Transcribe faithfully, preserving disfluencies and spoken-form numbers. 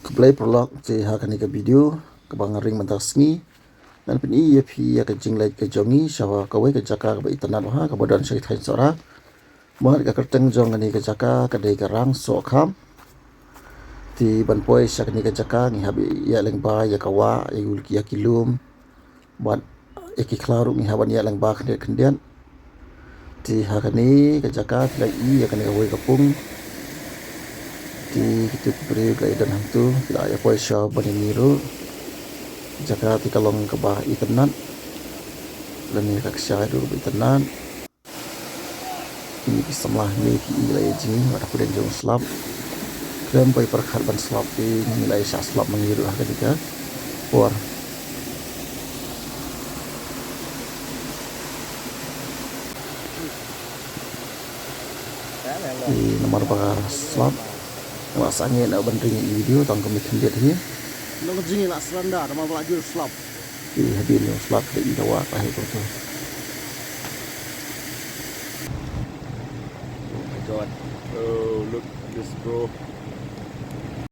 Khublei paralok, te ha kane ka video kaba nga ring mynta ka sngi, ngan pyni ïa phi ïa ka jingleit ka jong ngi sha kawei ka jaka kaba itynnad bha, kaba don sha ki thaiñ Sohra. Bad ka kyrteng jong kane ka jaka ka dei ka Rang Sohkham. Te ban poi sha kane ka jaka ngi hap ïa lyngba ïa ka wah, ïa ki lum, bad ïa ki khlaw ruh ngi hap ban ïa lyngba khyndiat khyndiat. Te ha kane ka jaka phi la i ïa kane kawei ka pung. Te kito ki briew ki la ïa don hangto, ki la ïa poi sha ban ïa mih ruh. Jaka te ka long kaba itynnad, lane ka kshaid ruh kaba itynnad. Kine ki samla hangne ki i la ïa jngi, wat ha pdeng jong u slap. Khlem poi pyrkhat ban slap te ngi la ïa shah slap ma ngi ruh ha kane ka por. Te namar ba slap, nga la sangeh na ban ring ïa i video tang kumne khyndiat hi. Long jngi la surrender namar ba la jur slap. Te hadien u slap te i dawa ka hi kumto. Oh my God. Oh, look at this, bro.